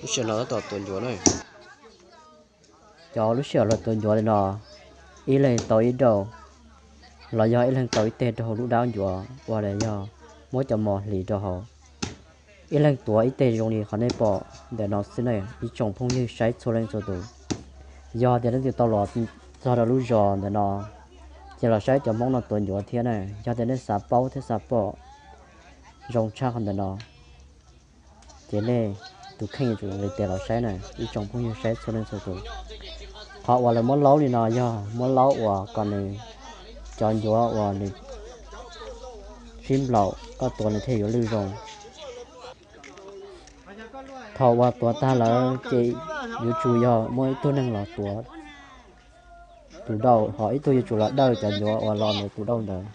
Lub sij hawm no tab tom tuav ncuav na. Cov lub sij hawm los tuav ncuav li no, ib leeg tau ib dauj, los yog ib leeg tau ib teg rau hauv lub dab ncuav uas yog muab cov mos hliv rau hauv. Ib leeg tuav ib teg zoo li qhov nej pom ntawm no xwb na, ib tsoom phooj ywg saib txhua leej txhua tus. Yog tias leej twg tau los txog rau lub zos ntawm no, ces los saib cov Hmoob no tuav ncuav thiab na. Yog tias nej xav paub thiab xav pom zoo tshaj qhov ntawm no, ces nej tus kheej yuav tsum nqis tes los saib na, ib tsoom phooj ywg saib txhua leej txhua tus. Qhov uas lawv muab laub li no yog muab laub uas kom nws, cov ncuav uas nws sib nplaum, koj tuav nws thiaj yuav lwj zoo. Thaum uas tuav tag lawm ces yuav tsum yog muaj ib tug neeg los tuav tus dauj, ho ib tug yuav tsum los dawj cov ncuav uas los ntawm tus dauj ntawd,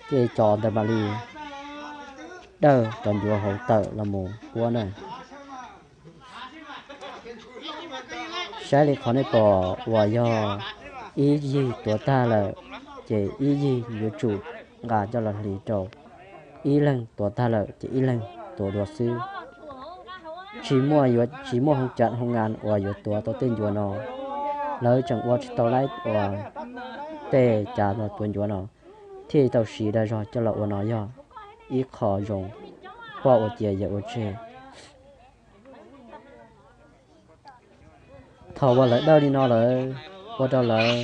ces cov ntawd mam li dawj cov ncuav hauv tawm los mus puab na. Saib li qhov nej pom uas yog ib yig tuav tag lawm, ces ib yig yuav tsum nqa coj los hliv rau. Ib leeg tuav tag lawm ces ib leeg tuav dua xwb. Tsis muaj yuav, tsis muaj hoo cam hoo ngas uas yuav tuav tau tej ncuav no. Lawv tseem ua tsis tau laib uas tej cav no tuav ncuav no, thiaj tau siv dag zog coj los ua no yog ib qho zoo, poj ua cia yawm ua tseg. Thaum uas lawv dawj li no lawm, ua rau lawv,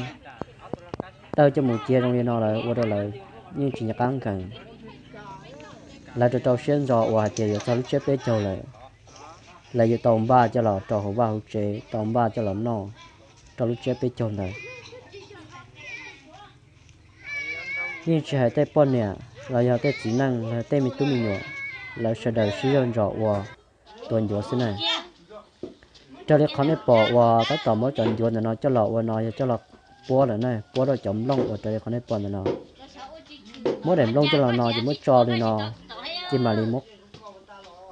dawj coj mus cia zoo li no lawm ua rau lawv yeej tsis nco qab nkees. Lawv rau rau siab ntso uas hais tias yuav txog lub tsiab peb caug lawm, lawv yuav tau npaj coj los rau hauv vaj hauv tsev, tau npaj coj los noj rau lub tsiab peb caug ntawd. Yeej tsis hais tej poj niam los yog tej txiv neej los tej me tub me nyuam, lawv sawv daws sib zog ntsos ua tuav ncuav xwb na. Raws li qhov nej pom uas tab tom muab cov ncuav ntawm no coj los ua no yog coj los puab lawm na, puab rau cov nplooj uas raws li qhov nej pom ntawm no. Muab daim nplooj coj los no ces muab tso li no, ces mam li muab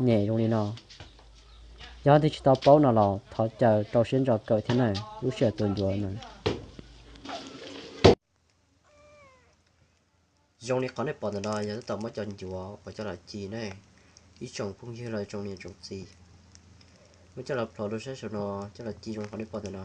nyem zoo li no. Yog leej twg tsis tau paub no los thov caw rau siab ntso kawm thiab na, lub sij hawm tuav ncuav na. Zoo li qhov nej pom ntawm no yog tab tom muab cov ncuav uas coj los ci na, ib tsoom phooj ywg los tsoom niam tsoom txiv, muab coj los plhov rau sab saum no, coj los ci zoo li qhov nej pom ntawm no.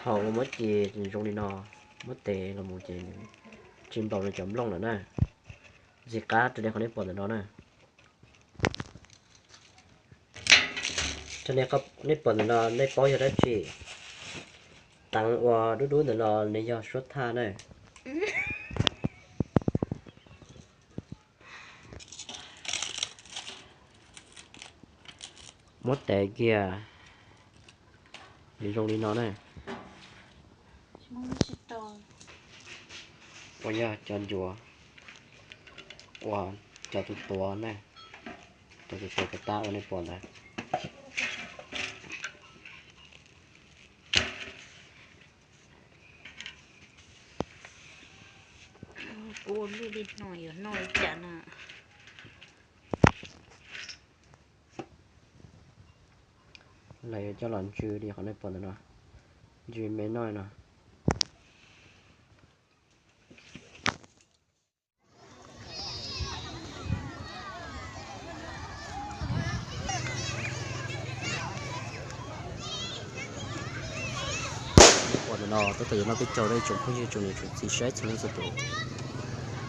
Thaum uas muab ci zoo li no, muab tev los mus ces nws tsis nplaum nws cov nplooj lawm na. Ntxim qab raws li qhov nej pom ntawm no na. Raws li qhov nej pom ntawm no nej paub yog dab tsi? Teev uas dub dub ntawm no nws yog suab thaj na. Muab tev kiag zoo li no na. Uas yog cov ncuav uas cov tus tuav na, cov tus tuav puas tab uas nej pom ntawd. Kuv ua lwj li no yuav noj li cas na? Lawv yuav coj los ntsw li qhov nej pom ntawm no, ntsw me noj no. Pom ntawm no tab tom yuav noj peb caug na, ib tsoom phooj ywg tsoom niam tsoom txiv saib txhua leej txhua tus.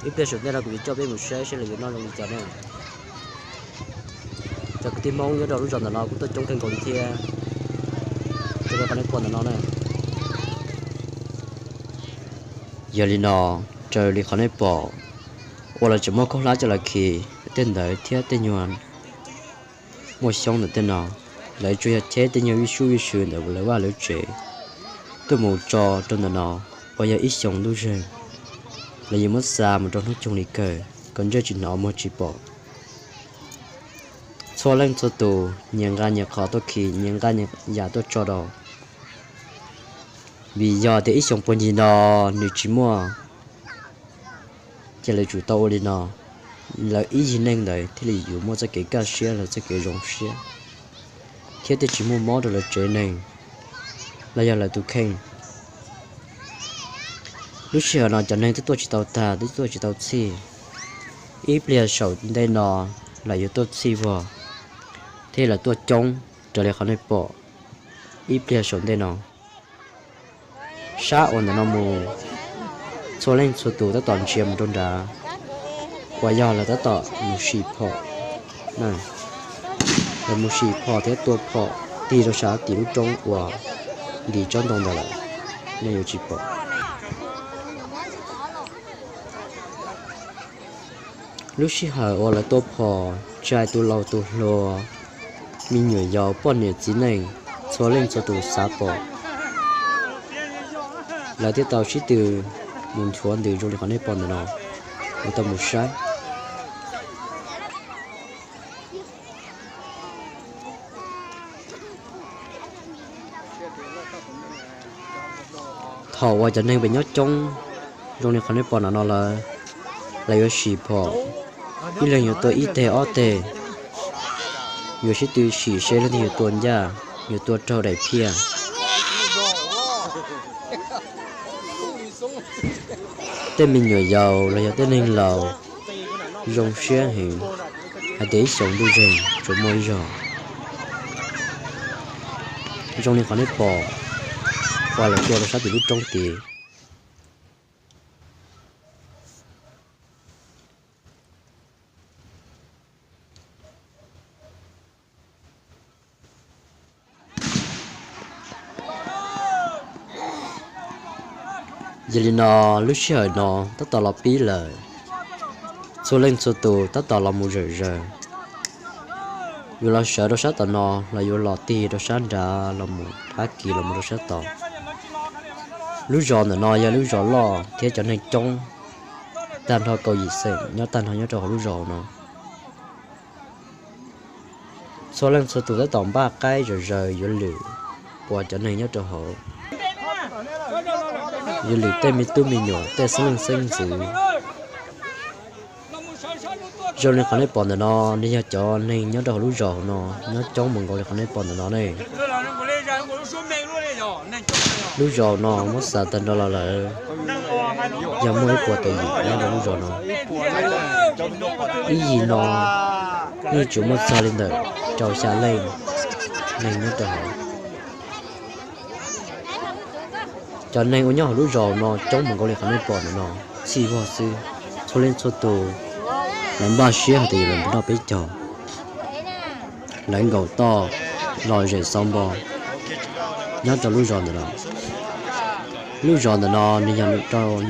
Ib pliag saum ntej no kuv yuav coj peb mus saib seb lawv yuav noj zoo li cas na. Cov kwv tij Hmoob nyob rau lub zos ntawm no kuj tuaj coob kawg nkaus li thiab, raws li qhov nej pom ntawm no na. Yog li no, raws li qhov nej pom, uas lawv tseem muaj khaub hlab coj los khi tej ntawd thiab tej nyuag muaj xyoob ntawm tej no, lawv tsuas yog cheb tej nyuag vij sub vij sw ntawm lawv vaj lawv tsev tuaj mus tso rau ntawm no, uas yog ib xyoos ntuj zeeg. Lawv yuav muab xa mus rau hnub coog li kawg kom ntsej tsis hnov muag tsis pom. Txhua leej txhua tus nyias nqa nyias qhov tuaj khi, nyias nqa nyias yam tuaj tso rau. Vim yog tias ib xyoo puag ncig no nws tsis muaj, ces lawv tsum tau ua li no, lawv ib yig neeg ntawd thiaj li yuav muaj txoj kev kaj siab los txoj kev zoo siab, thiab thiaj tsis muaj mob rau lawv tsev neeg los yog lawv tus kheej. Lub sij hawm no cov neeg twb tuaj tsis tau tag, twb tuaj tsis tau txhij. Ib pliag saum ntej no lawv yuav tuaj txhij vog, thiab lawv tuaj coob raws li qhov nej pom ib pliag saum ntej no. Sab uas ntawm no mus, txhua leej txhua tus tab tom ntsia mus rau nrad, uas yog lawv tab tom mus sim phom. Lawv mus sim phom thiab tua phom tig rau sab tim lub roob uas ntim tsob ntoo ntawd lawm, nej yuav tsis pom. Lub sij hawm uas lawv tua phom, tsis hais tus laus tus hluas, me nyuam yaus, poj niam txiv neej, txhua leej txhua tus xav pom, lawv thiaj tau sib tw mus nchuav ntws zoo li qhov nej pom ntawm no, lawv tau mus saib. Thaum uas cov neeg pem nyob coob zoo li qhov nej pom ntawm no lawm, lawv yuav sim phom, ib leeg yuav tua ib teg ob teg, yuav sib tw sim seb leej twg yuav tua ncaj, yuav tua raug daim phiaj. Tej me nyuam yaus los yog tej neeg laus zoo siab heev hais tias ib xyoos ntuj zeeg tsuas muaj ib zaug zoo li qhov nej pom uas lawv tua rau sab tim lub roob tid. Yog li no, lub sij hawm no tab tom los pib lawm, txhua leej txhua tus tab tom los mus zawm zaws. Yuav los sawv rau sab tom no los yuav los tig rau sab nrad los mus thab kis los mus rau sab tod. Lub zos ntawm no yog lub zos loj thiab cov neeg coob tag nrho kaum yim xeem nyob tag nrho nyob rau hauv lub zos no. Txhua leej txhua tus tab tom npaj qaib zom zaws yuav lwm ua cov neeg nyob rau hauv, yuav lwm tej me tub me nyuam tej xeeb leej xeeb ntxwv. Zoo li qhov nej pom ntawm no, nws yog cov neeg nyob rau hauv lub zos hauv no nyob coob mus nkaus li qhov nej pom ntawm no ne. Lub zos no muab xav tag nrho los lawm yog muaj ib puas tawm yim nyob rau lub zos no. Ib yim no yeej tsuas muaj txog li ntawm rau xya leej neeg nyob rau hauv. Cov neeg uas nyob hauv lub zos no coob mus nkaus li qhov nej pom ntawm no, txhij vog xwb. Txhua leej txhua tus lawv npaj siab hais tias yuav los nrog peb cog, lawv nkaum toj los zem xau npo nyob rau lub zos ntawm no. Lub zos ntawm no nws yog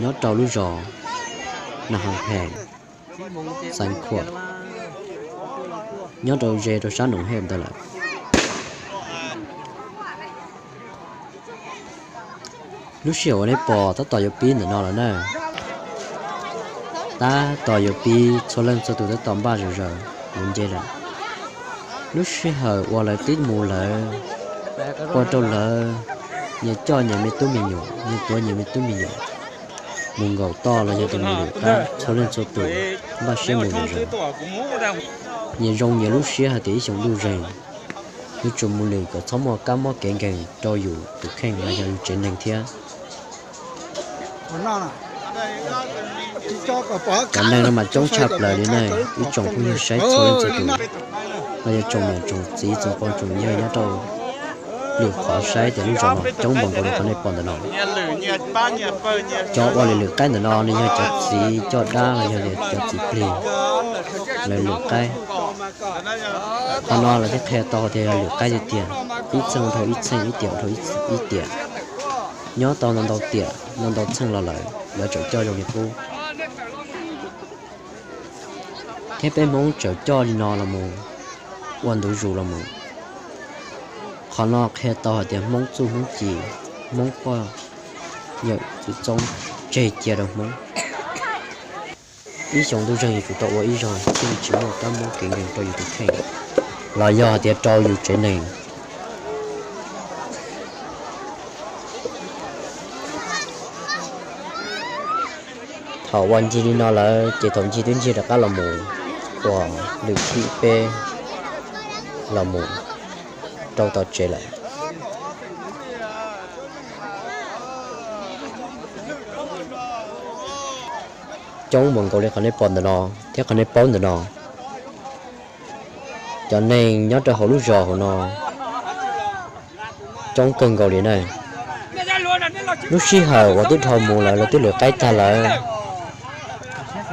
nyob rau lub zos Nas Hoo Phees, Xeev Khuam, nyob rau ze rau sab Noom Hej ntawd lawm. Lub sij hawm uas nej pom tab tom yuav pib ntawm no lawm na. Tab tom yuav pib, txhua leej txhua tus tab tom npaj zom zaws mus nce lawm. Lub sij hawm uas lawv twb mus lawm, ua rau lawv nyias coj nyias me tub me nyuam, nyias tuav nyias me tub me nyuam mus nkaum toj los yog tias mus lwm qaib, txhua leej txhua tus npaj siab mus zom zaws. Nyias zoo nyias lub siab hais tias ib xyoo ntuj zeeg yuav tsum mus lwm kom txhob muaj kab mob kev nkeeg rau yus tus kheej los yog yus tsev neeg thiab. Cov neeg no mas coob tshaj plaws li ne, ib tsoom phooj ywg saib txhua leej txhua tus, los yog tsoom niam tsoom txiv tsoom pog tsoom yawg nyob rau lwm qhov saib tias lub zos no coob npaum nkaus li qhov nej pom ntawm no. Cov ua lwm lwm qaib ntawm no nws yog cov txiv coj dab los yog cov txiv plig lawv lwm qaib. Qhov no lawv thiaj qhia tau tias yog lwm qaib tiag tiag, ib txheej dhau ib txheej, ib tiam dhau ib tiam, nyob tau ntau ntau tiam ntau ntau txheej los lawm lawv tseem coj zoo li qub. Thiab peb Hmoob tseem coj li no los mus ua ntu zus los mus. Qhov no qhia tau hais tias Hmoob txuj Hmoob ci, Hmoob poj yawm txwv txoob tseg cia rau Hmoob. Ib xyoo ntuj zeeg yuav tsum tau ua ib zaug thiaj li tsis muaj kab mob kev nkeeg rau yus tus kheej los yog hais tias rau yus tsev neeg. Thaum uas ncig li no lawm ces thaum ncig twb ncig rov qab los mus uas lwm thib peb los mus rau tom tsev lawm. Coob npaum nkaus li qhov nej pom ntawm no thiab qhov nej paub ntawm no. Cov neeg nyob rau hauv lub zos hauv no coob kawg nkaus li na. Lub sij hawm uas twb dhau mus lawm, lawv twb lwm qaib tag lawm,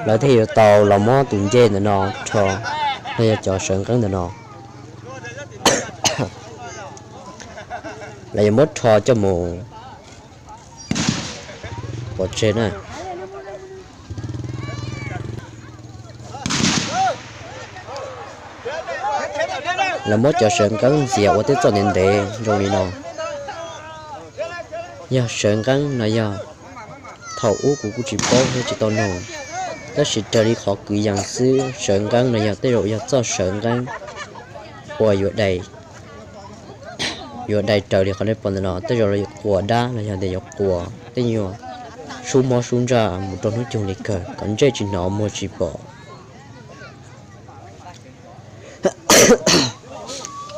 lawv thiaj yuav tau los muab tus ncej ntawm no rho, los yog cov sawv nqeeb ntawm no, lawv yuav muab rho coj mus pov tseg na. Lawv muab cov sawv nqeeb ntxias ua tej txoj ntev ntev zoo li no. Yog sawv nqeeb no yog thaum ub kuv kuj tsis paub thiab tsis tau nug, tab sis raws li qhov kwv yees xwb sawv nqeeb no yog tej zaum yog txoj sawv nqeeb uas yuav dai, yuav dai raws li qhov nej pom ntawm no tej zaum yuav quas dab los yog tias yuav quas tej nyuag sub mob sub ntsaj mus rau hnub cug li kawg kom ntsej tsis hnov muag tsis pom.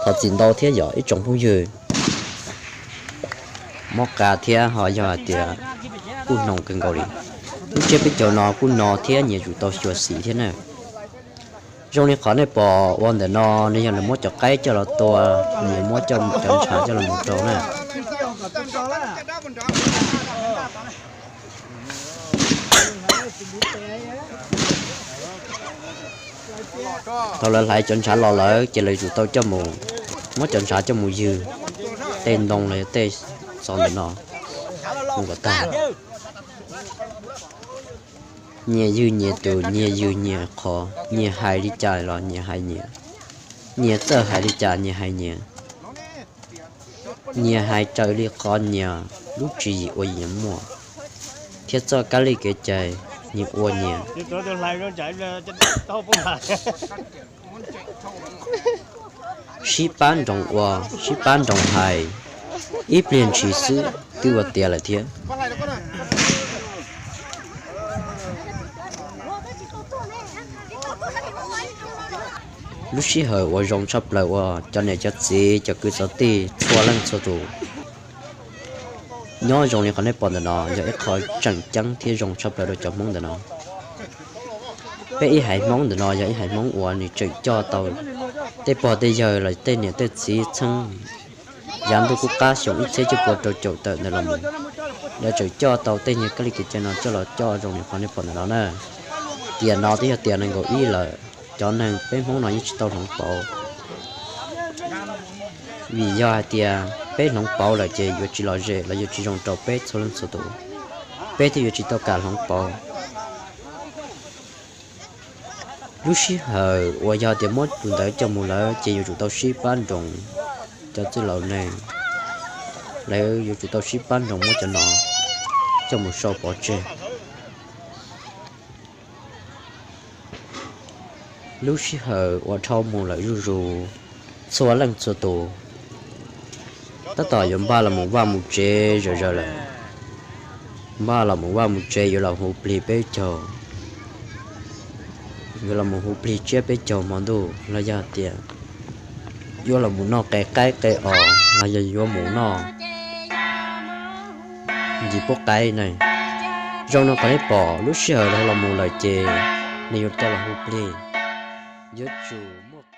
Thov txim ntau thiab yog ib tsoom phooj ywg mob qa thiab ho yog hais tias kuj hnoos kawg nkaus li. Lub tsiab peb caug no kuj no thiab nyias tsum tau xyuam xim thiab na. Zoo li qhov nej pom ua ntawm no nws yog lawv muab cov qaib coj los tua, nws yuav muab cov ntshav coj los mus rau na. Thaum lawv hlais cov ntshav los lawm ces lawv yuav tsum tau coj mus, muab cov ntshav coj mus ywg tej ntoo los yog tej xov ntawm no kom tag. Nyias ywg nyias tus, nyias ywg nyias qhov, nyias hais li cas los nyias hais nyias, nyias txawj hais li cas nyias hais nyias. Nyias hais raws li qhov nyias lub tswv yim uas nyias muaj thiab txoj kab li kev cai nyias ua nyias. Sib pab nroos ua, sib pab nroos hais, ib pliag ntshis xwb twb ua tiav lawm thiab. Lub sij hawm uas zoo tshaj plaws uas cov niam cov txiv cov kwv txov tij txhua leej txhua tus nyob zoo li qhov nej pom ntawm no yog ib qho tseem ceeb thiab zoo tshaj plaws rau cov Hmoob ntawm no. Peb ib haiv Hmoob ntawm no yog ib haiv Hmoob uas nws tseem coj tau tej pog tej yawg los tej niam tej txiv txheej yav ntuj qub qab xyoo ib txhiab cuaj pua rau caum tawm ntawd los mus, lawv tseem coj tau tej niag kab li kev cai no coj los coj zoo li qhov nej pom ntawm no na. Tiam no twb yog tiam nees nkaum ib lawm, cov neeg peb Hmoob no yeej tsis tau hloov pauv. Vim yog hais tias peb hloov pauv lawm ces yuav tsis lom zem los yuav tsis zoo rau peb txhua leej txhua tus, peb thiaj yuav tsis tau kam hloov pauv. Lub sij hawm uas yog tias muab tus ntawd coj mus lawm ces yuav tsum tau sib pab nroos, cov txwj laus neeg lawv yuav tsum tau sib pab nroos muab cov no coj mus sau pov tseg. Lub sij hawm uas dhau mus lawm zuj zus, txhua leej txhua tus tab tom yuav npaj los mus vaj mus tsev zom zaws lawm. Npaj los mus vaj mus tsev yuav los hu plig peb caug, yuav los mus hu plig tsiab peb caug hmo ntuj los yog tias yuav los mus noj qe qaib qe os los yog yuav mus noj ncig pub qaib ne. Zoo no qhov nej pom lub sij hawm los mus lawm ces nws yuav tau los hu plig, yuav tsum muaj